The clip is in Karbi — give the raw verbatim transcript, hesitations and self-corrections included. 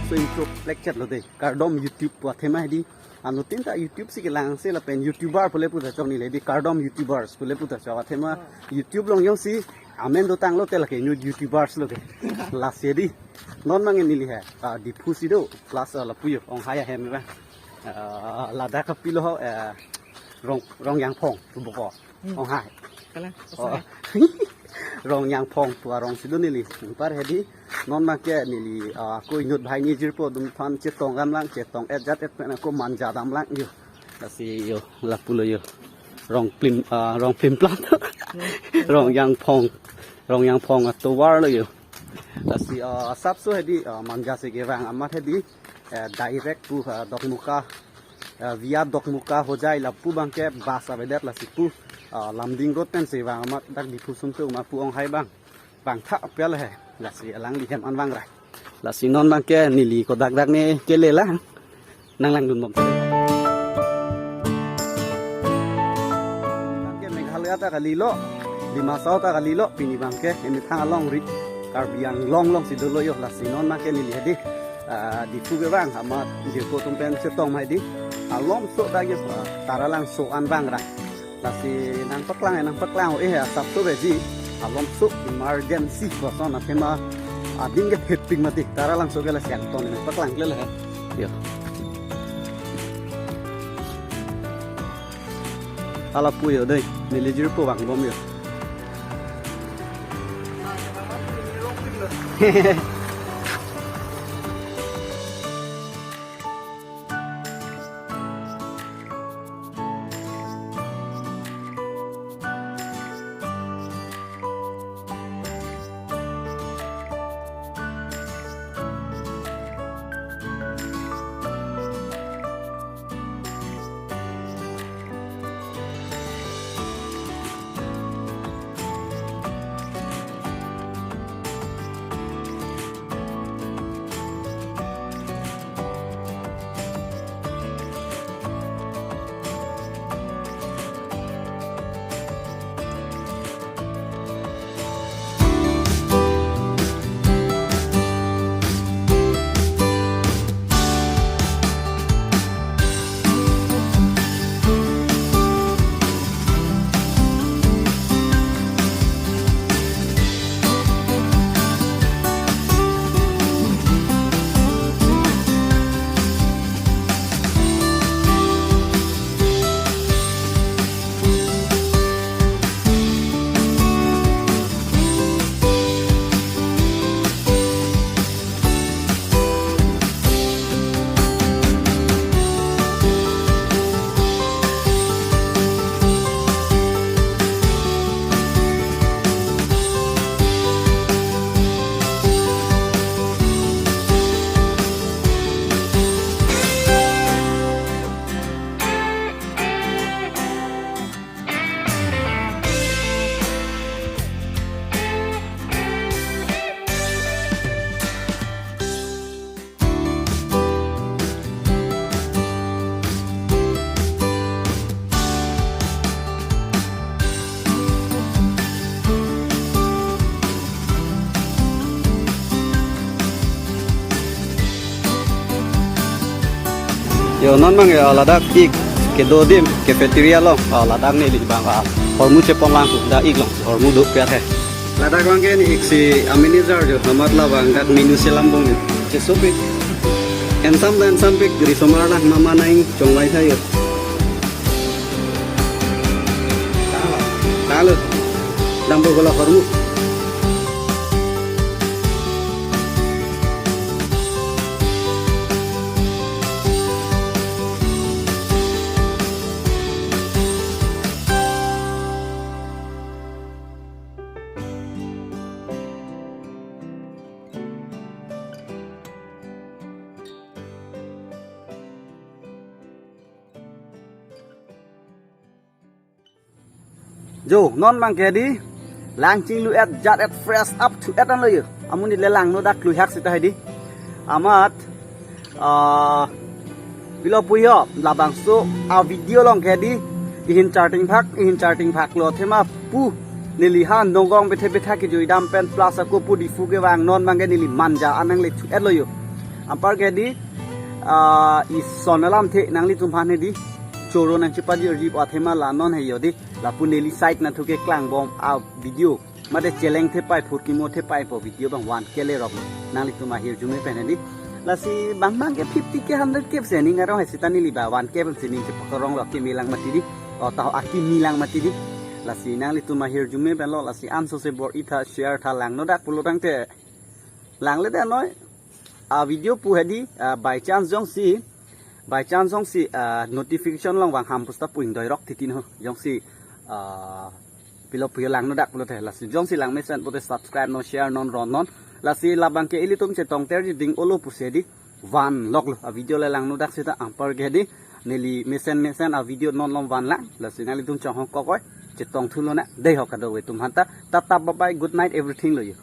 So intro plek chet lo de. Kardom YouTube pu athema hedi. Anuttin ta YouTube si kelang si lapen YouTuber pule puta chok neli hedi. Kardom YouTubers pule puta chok athema YouTube along jongsi amen dotang lote lake new YouTubers lo ke. Lasi hedi. Non abang neli he. Ah, Diphu si do. Plus, ah, lapu yo. Onghai ahem ba. Ah, ladak kapilo ho. Eh, Rong, Rongyangphong. Tuboko. Hmm. Onghai. Kalang, oh. Rong Yangphong pu arong si do neli. Anpar hedi non abangke neli, ah, ko inut bhai ni jirpo atum aphan chetong damlang, chetong et jat et pen ako manja damlang yo. Lasi yo, lapu lo yo. Rong plim, ah, Rong Plimplam. Rong Yangphong. Rong Yangphong atovar lo yo. Lasi, ah, asapso hedi, ah, manja si kevang amat hedi, eh, direct pu, ah, Dokmoka, eh, via Dokmoka Hojai lapu abangke bus avedet lasi pu, ah, Lumding Road pen si vang amat dak Diphu sumsum ma pu Onghai abang. Bang tha apel he. Lasi alangli hem an vang rai. Lasi non abangke neli kodak dak ne kele lang. Nang langdun bom. Abangke Meghalaya ta kalilo, Dima Hasao ta kalilo, pini abangke emethang alongri Karbi Anglong along si dolo yo. Lasi non abangke neli hedi, ah, Diphu kevang amat jirpo atum pen chetong ma hedi. Alomso dak yo, ah, Taralangso an vang ra. Lasi nangpaklang, nangpaklang, eh, asapso beji. Alomso emergency koson athema adim ke thepik mati. Taralangso ke lasi angton nangpaklang kele he. Yo. Ala pu yo dei, neli jirpo vang bom yo. Yo, non abang ya ladak ik kedo adim cafeteria along, ah, ladak neli abang, ah, hormu chepon lang pu, dak ik along hormu do piar he. Ladak abangke neli ik si amini jar jo, amat labang dak menu selam bom jo. Chesopik. Ensam ta ensampik, risomar lang mama naing chongvai tha jo. Halo. Dampo bola hormu. Jo, non abangke hedi, lang chinglu et, jat et, fresh up to et an lo jo. Amonit le langno dak klui hak seta hedi. Amat, ah, pilo pu jo, labangso a-video along ke hedi, ihin charting phak, ihin charting phak lo athema pu, neli ha Nagaon bethe betha kejui dam pen plus ako pu Diphu kevang non abangke neli manja an nangle thu et lo jo. Anparke di, ah, ison alamthe nanglitum aphan hedi choro nangchepajirji pu athema la non he jodi lapu neli side nathu keklang bom a video mate cheleng thepai phurkimo thepaipo video abang van kele rok nanglitum ahirjume pen hedi. Lasi bang bang ke fifty K, hundred K se ning arong he sita neli ba one K pen si ning chepakarong lo, akimi lang mati di. O taho akimi lang mati di. Lasi nanglitum ahirjume pen lo, lasi anso se bor-itha, share tha, langnodak pulo tangte langle de noi. A video pu hedi, ah, by chance jongsi, by chance jongsi, ah, notification along vang ham pusta pu ingdoirok titi no, jongsi, ah, pilo puyo langnodak pulote. Lasi jongsi lang mesen pute subscribe non, share non, ron non. Lasi labang ke ilitum chetongterji ding olo pusi hedi van loklo a video le langnodak sita. Anparke di neli mesen mesen a video non lom van lang. Lasi nanglitum chonghong kokoi chetong thulo na. Dei ho kadokave atum aphanta. Tata, bye bye, good night everything lo yo.